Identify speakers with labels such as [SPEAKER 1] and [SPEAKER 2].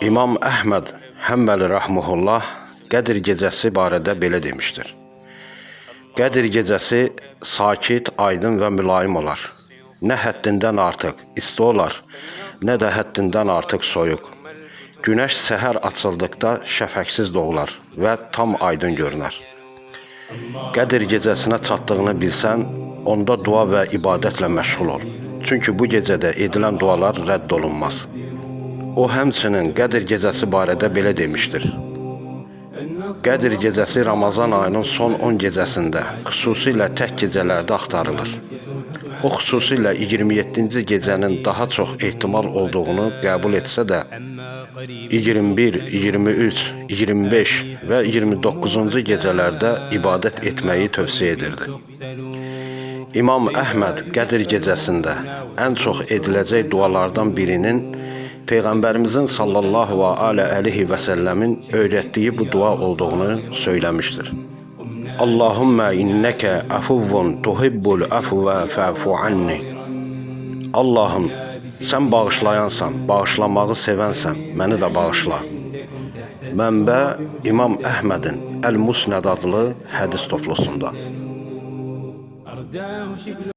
[SPEAKER 1] İmam Əhməd Həmbəli rahmehullah Qədir gecəsi barədə belə demişdir. Qədir gecəsi sakit, aydın və mülayim olar. Nə həddindən artıq isti olar, nə də həddindən artıq soyuq. Günəş səhər açıldıqda şəfəqsiz doğular və tam aydın görünər. Qədir gecəsinə çatdığını bilsən, onda dua və ibadətlə məşğul ol. Çünki bu gecədə edilən dualar rədd olunmaz. O həmçinin Qədir gecəsi barədə belə demişdir. Qədir gecəsi Ramazan ayının son 10 gecəsində, xüsusilə tək gecələrdə axtarılır. O xüsusilə 27-ci gecənin daha çox ehtimal olduğunu qəbul etsə də, 21, 23, 25 və 29-cu gecələrdə ibadət etməyi tövsiyə edirdi. İmam Əhməd Qədir gecəsində ən çox ediləcək dualardan birinin Peyğəmbərimizin sallallahu əleyhi və səlləmin öyrətdiyi bu dua olduğunu söyləmişdir. Allahümmə innəkə afuvvun tuhibbul afva fa'fu anni. Allahım, sən bağışlayansan, bağışlamağı sevənsən, məni də bağışla. Mənbə İmam Əhmədin Əl-Musnəd adlı hədis toplusunda.
[SPEAKER 2] أرداه شبل